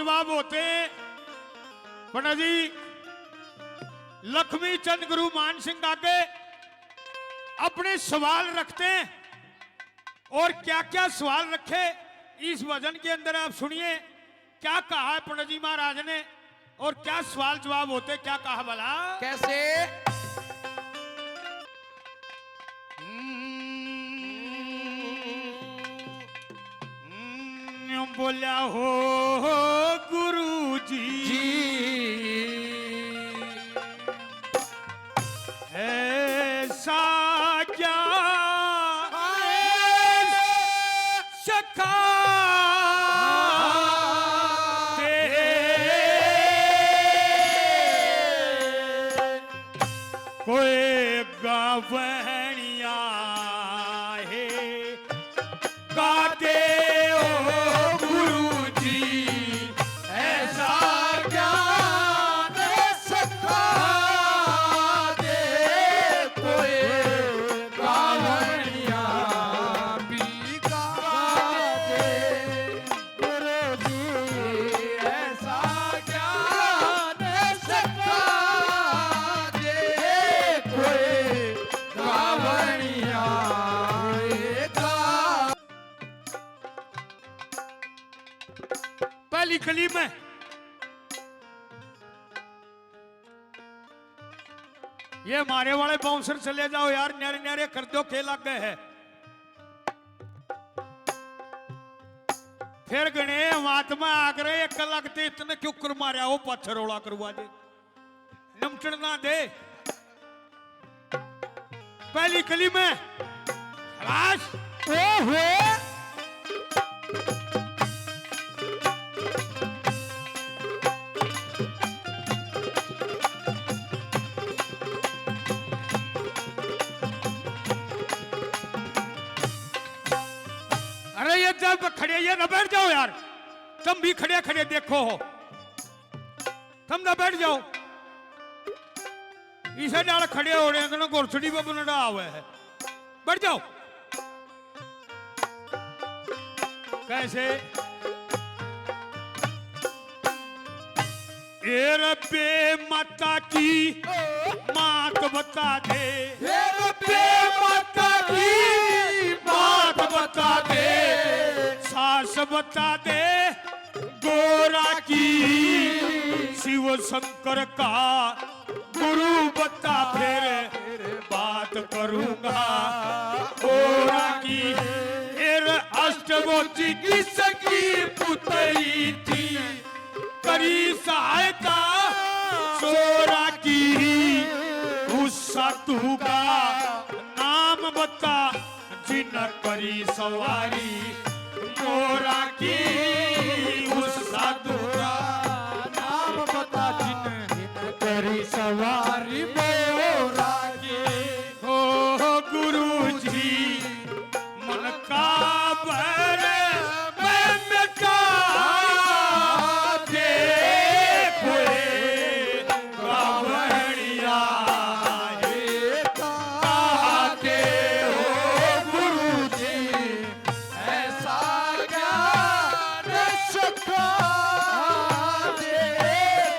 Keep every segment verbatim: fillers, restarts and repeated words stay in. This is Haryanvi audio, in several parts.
जवाब होते हैं। पंडित जी, लक्ष्मी चंद गुरु मान सिंह आगे अपने सवाल रखते हैं, और क्या क्या सवाल रखे इस भजन के अंदर आप सुनिए। क्या कहा है पंडित जी महाराज ने और क्या सवाल जवाब होते, क्या कहा भला? कैसे? हम्म, बोला हो गुरु जी, जी। ऐसा क्या सखा दे कोई गावणिया है गाते हो गुरु जी। ऐसा ज्ञान सखा दे कोई गावणिया भी गा दे। गुरु जी, ऐसा ज्ञान सखा दे कोई गावणिया गा। पहली कली में ये मारे वाले बाउंसर चले जाओ यार, न्यारे न्यारे कर दो, के लग गए है। फिर गणे महात्मा आकर एक लगते इतने क्यों कर मारा, वो पत्थर रोला करवा दे, निमटन ना दे। पहली कली में शाबाश। ओहो। अरे ये जब खड़े, ये ना बैठ जाओ यार, तुम भी खड़े खड़े देखो हो, तुम ना बैठ जाओ। इसे डाल खड़े हो रहे हैं, घोड़सड़ी पे बनड़ा आवे है, बैठ जाओ। कैसे? ए रब्बे माता की मात बता दे। ए रब्बे माता की मात बता दे। सास बता दे गोरा की। शिव शंकर का गुरु बता फिर बात करूंगा। गोरा की फिर अष्टभुजी किसकी पुतरी थी? करी सहायता चोरा की, उस साधु का नाम बता, जिन करी सवारी मोरा की। उस साधु का नाम बता, जिन करी सवारी मोरा की। ओ गुरु जी, मन का भर मैं मिटा दे कोई गावणिया है। आते हो गुरु जी, ऐसा ज्ञान सखा दे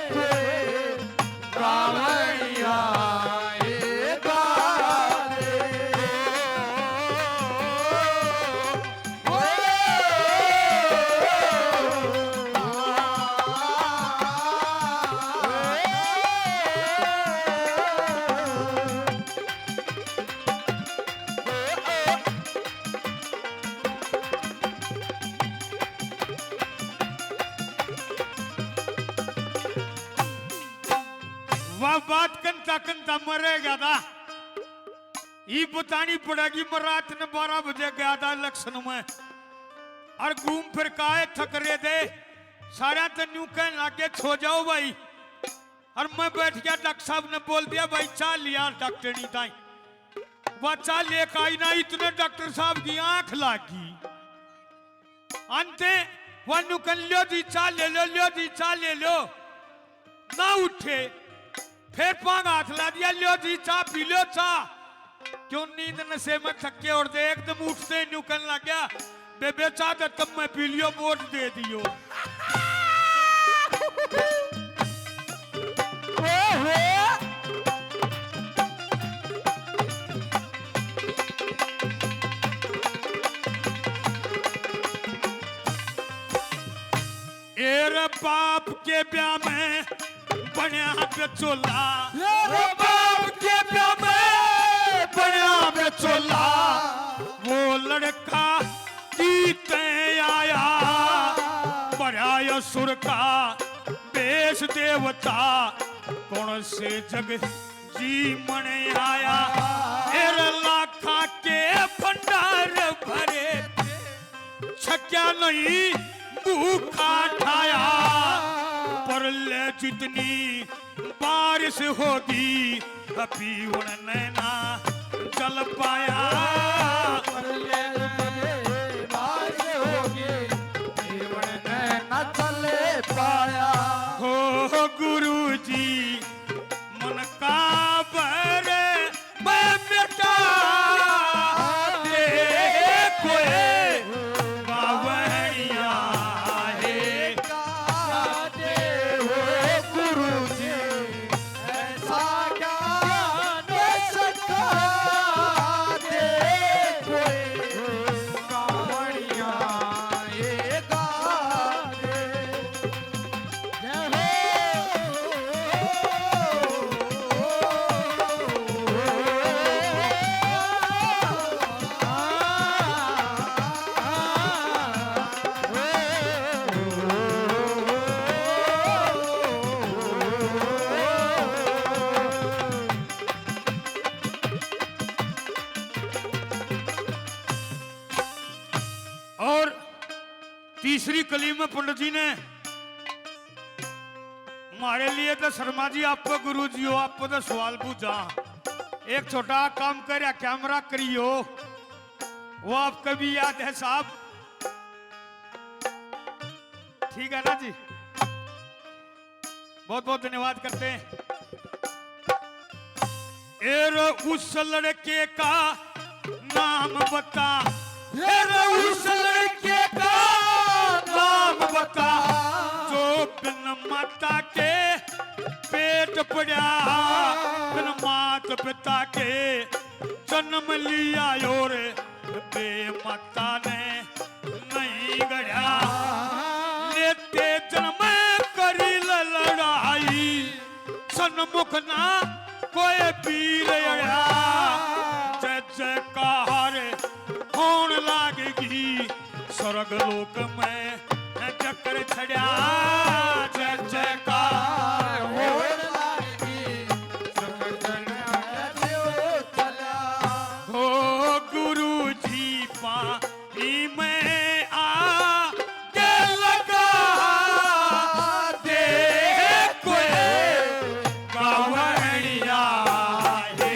कोई गावणिया ए गाले। वाह, बात कंता कंता मरे गया था। ई बतानी पड़ेगी, मैं रात ने बारह बजे गया था इलेक्शन में, और घूम फिर का आए थकरे थे, सारा तो न्यू कहन लागे, "छो जाओ भाई।" और मैं बैठ गया, डॉक्टर साहब ने बोल दिया, "भाई, चाह लिया डॉक्टरनी ताई।" वह चाह लेकर आई ना, इतने डॉक्टर साहब की आंख लाग गई। अंते वनु कन, "ल्यो जी, चाह ले लो, ल्यो जी, चाह ले लो।" ना उठे, फिर पांग हाथ ला दिया, "ल्यो जी, चाह पी लो, चाह।" क्यों नींद नशे में थके और दे एकदम उठते ही न्यू कहने लग गया, "बेबे, चाह तो तब मैं पी लियो, वोट दे दियो।" ए रे बाप के ब्याह में बन्या बिचोला, ए रे बाप के ब्याह में बन्या बिचोला, वो लड़का की तै आया, भरया असुर का बेस देवता, कौन से जग जी मन आया। ए रे लाखा के भंडार भरे थे, छक्या नहीं भूखा ठाया, पर ले जितनी बारिश होगी, पीवण ने ना जल पाया। पर ले जितनी बारिश होगी, पीवण ने ना जल पाया। हो गुरु जी, मन का भरे मैं मिटा दे कोई बावड़िया है। गा दे हो गुरु जी, ऐसा ज्ञान सिखा दे कोई बावड़िया ये गा दे। और तीसरी कली में पंडित जी ने, म्हारे लिए तो शर्मा जी, आप गुरु जी हो, आप तो सवाल पूछा। एक छोटा काम कर, कैमरा करियो, वो आपको भी याद है साहब, ठीक है ना जी? बहुत बहुत धन्यवाद करते हैं। ए रे उस लड़के का नाम बता, ए रे उस लड़के का नाम बता, जो बिन माता के पेट पड़ा, बिन मात पिता के जन्म लिया और बेमाता ने नहीं गढ़ा। लेते जन्म करी ल लड़ाई, सन्मुख ना कोई पीर अड़ा। जय जयकार होण लागगी स्वर्ग लोक में चक्कर छड़या। जय जयकार होण लागगी स्वर्ग लोक में चक्कर छड़या। हो गुरु जी पानी में आ के लगा दे कोई कावड़िया। हे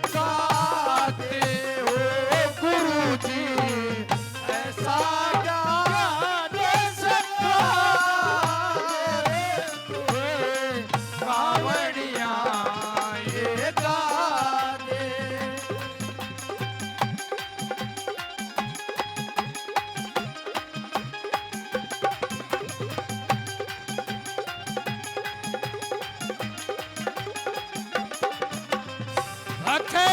गाते हो गुरु जी, ऐसा ज्ञान सिखा दे, कावड़िया ये गा दे। अच्छे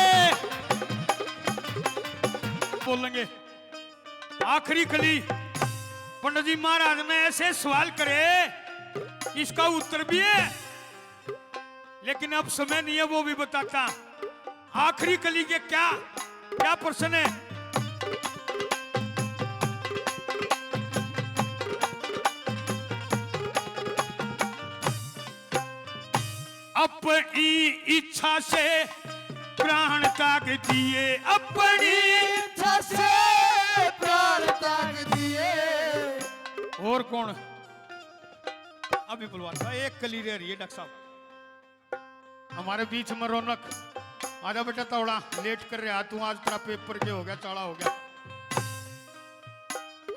बोलेंगे। आखिरी कली, पंडित जी महाराज ने ऐसे सवाल करे, इसका उत्तर भी है, लेकिन अब समय नहीं है, वो भी बताता। आखिरी कली के क्या, क्या प्रश्न है? अपनी इच्छा से प्राण त्याग दिए, अपनी इच्छा से प्राण त्याग दिए। और कौन? अभी बुलवा, एक कली रह रही है डॉक्टर साहब, हमारे बीच में रौनक। आजा बेटा तौड़ा, लेट कर रहा तू, आज तेरा पेपर के हो गया, चाला हो गया।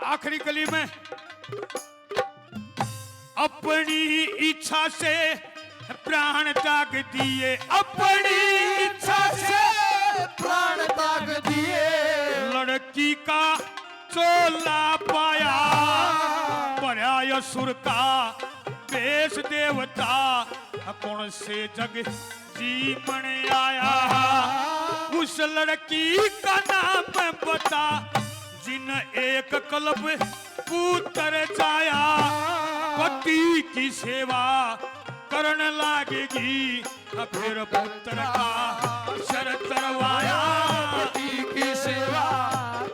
आखिरी कली में अपनी इच्छा से प्राण त्याग दिए, अपनी इच्छा से प्राण त्याग दिए। लड़की का चोला पाया, भरया असुर का बेस देवता, कौन से जग जीवन आया। उस लड़की का नाम बता, जिन एक कल्प पुत्र जाया। पति की सेवा करण लागेगी, फिर पुत्र का शर तरवाया। पति की सेवा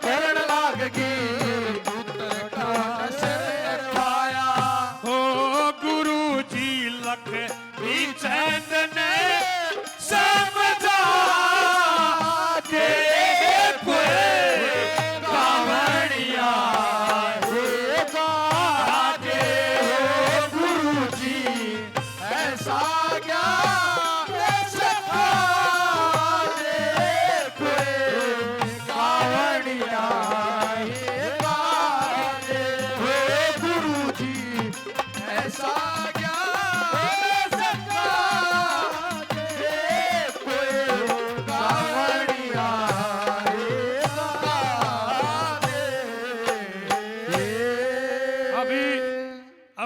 करण लागेगी, पुत्र का शर तरवाया। हो गुरु जी लख भी चैन ने सब